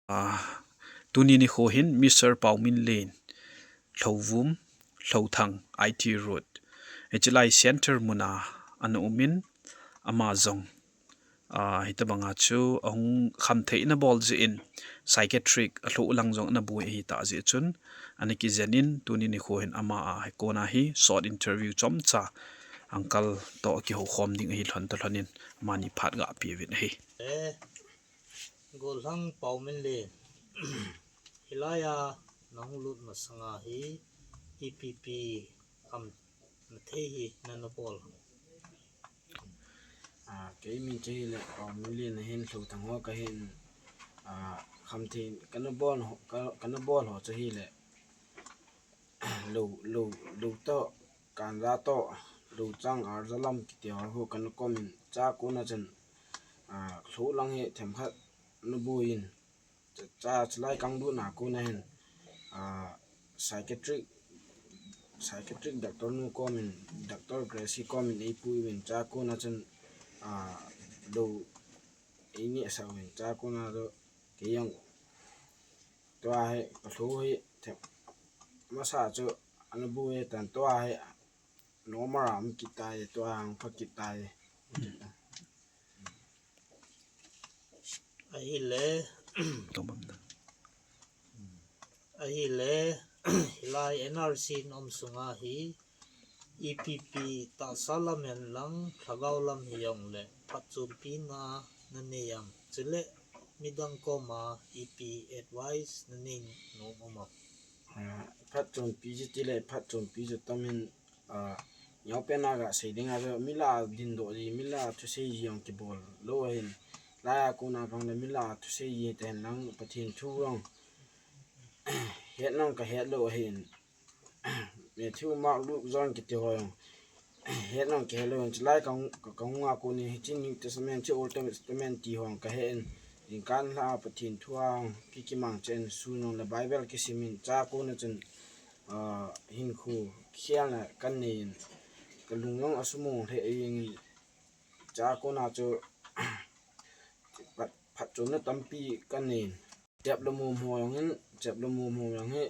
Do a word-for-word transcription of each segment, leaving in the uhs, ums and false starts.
Ah, tuni nikho hin Mister Pauminlen, Lhouvum, Lhouthang, I T Road, hiche lai center muna ana umin, ama jong, ah, hitabanga chu ahung khamtheina bol jeh in psychiatric alhoh lang jong ana boi ahitah jeh chun, ana kijen in tuni nikho hin ama a hi kona hi short interview chomcha uncle toh kihoukhom ding ahi lhon toh lhon in amani phat gapeh uvin ahi. Eh, Golhang Pauminlen, hilaiya nahung lut masanga hi ipi ipi khamthei hi nana bol? Ah, kei min chu hile Pauminlen ahin, Lhouthang ho kahin, ah, khamthei kana bol ho, ka, kana bol ho chu hile, lou, lou, lou toh, ganja toh, lou chang arjalam kiti ho kana komin, chua kona chun, ah, lhoh lang hi themkhat ana boi in, chua, chua chulai kanglut na kona hin, ah, psychiatric, psychiatric doctor nu komin, Doctor Gracie komin eipui uvin, chua kona chun, ah, lou eingehsah uvin, chua kona chu kei jong tua hi kalhoh hi them, masa chu ana boi tan, tua hi normal a um kit tai, tua hi pha kit tai. Ahile, ahile, hilai N R C in um sunga hi ipi ipi tahsa lam hen lang, lhagao lam hijongle phatchompi na nanei am? Chule midang koma ipi advice nanei nom am? Ah, phatchompi chu tile, phatchompi chu tamin, ah, neopen a gasei ding a chu, mi lah a dindoh ji, mi lah a thusei ji jong kibol lou ahin. Laiya kona kang le mi lah a thusei ji tahen lang, Pathen thu jong het nang kahet lou ahin. Matthew, Mark, Luke, John kiti ho jong het nang kahet lou ahin. Chulai ka, ka, kahung a konin hiche New Testament, hiche Old Testament ti ho kahet in. Jingkah nilhah a Pathen thu a ki, kimangcha in, sun jong le Bible kisim in, chua kona chun, ah, hinkho kikhelna kanei in, kalung jong asumang lheh jeng in, chua kona chu phat, phatchomna tampi kanei in. Chep le mom ho jong hin, chep le mom ho jong hi,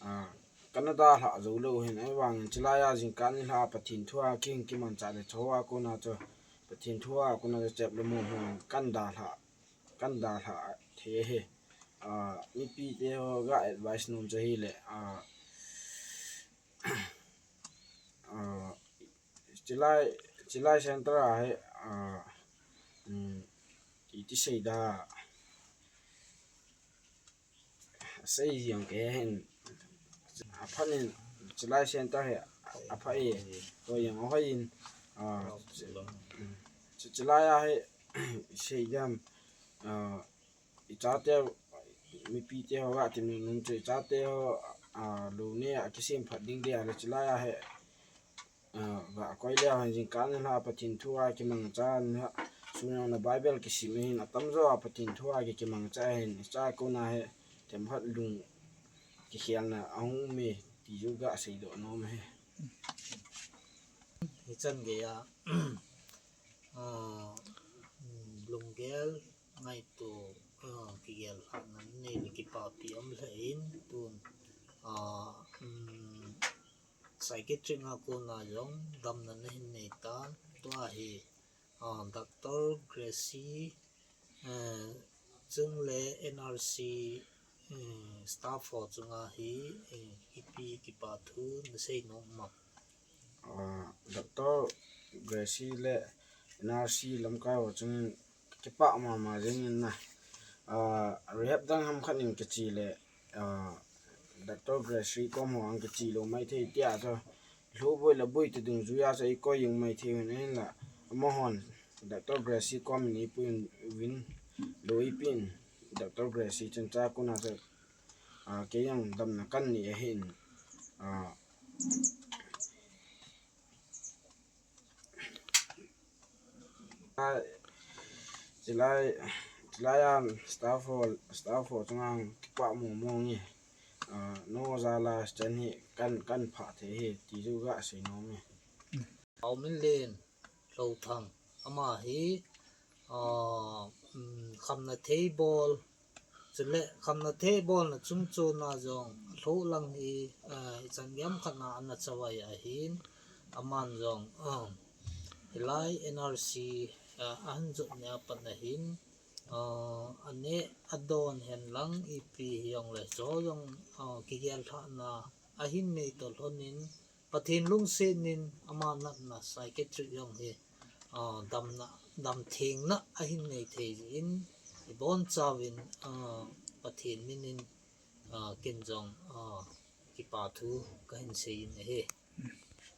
ah, kana dalhah jou lou ahin, ahivangin chulaiya jingkah nilhah a Pathen thu a kihin kimanchah le, chua kona chu Pathen thu a kona chu chep le mom ho jong kana dalhah, kana dalhah thei ahi. Ah, mipi te ho ga advice nom chu hile, ah, ah, chulai, chulai center a hi, ah, um, iti sei da, sei jeng kahe in, aphat in, chulai center hi apha e, to jeng ahoi in, ah, chu, chulai a hi sei dam, ah, ichate, mipi te ho ga ti nom nom chu, ichate ho, ah, lou ne a kisem phat ding dia le chulai a hi, ah, ga koi le ahin, jingkah nilhah a Pathen thu a kimangcha nilhah, sun jong le Bible kisim ahin, atamjo a Pathen thu a ki, kimangcha ahin, chua kona hi themkhat lung kikhelna ahung um e ti chu gasei doh nom ahi. Hichan geiya, ah, lunggel ngaito, ah, kigel lhahna nei le kipapi um lheh in, tun, ah, um, psychiatric a kona jong damna nahin nei tan, tua hi, ah, Doctor Gracie, eh, chule N R C, eh, staff ho chunga hi, eh, ipi kipa thu nasei nom am? Ah, Doctor Gracie le N R C lamkai ho chungin kipah mama jeng in na. Ah, rehab dang ham khat in kiche le, ah, Doctor Gracie kom ho ang kiche lou maithei tia chu, lhu boi le boi te dungjuia chu eikoi jeng maithei uvin, ahinla amahon Doctor Gracie kom in eipui uvin, lou eipeh in, Doctor Gracie chun chua kona chu, ah, kei jong damna kanei ahin, ah, chulai, chulai a staff ho, staff ho chunga kipah mong mong e, ah, nangho jal a chan hi kan, kan phah thei ahi ti chu gasei nom e. Pauminlen, Lhouthang, ama hi, ah, um, khamna thei bol, Chule khamna thei bolna chungchona jong lhoh lang hi, ah, ichan gei khat na ana chavai ahin, aman jong, ah, hilai N R C, ah, ahin jot nia pat ahin, ah, aneh adon hen lang ipi hijongle chu jong, ah, kigel lhahna ahin nei toh lhonin, Pathen lungsetnin ama natna psychiatric jong hi, ah, damna, damthengna ahin nei thei jeh in, ibonchauvin, ah, Pathen minin, ah, ken jong, ah, kipa thu kahin sei in ahi.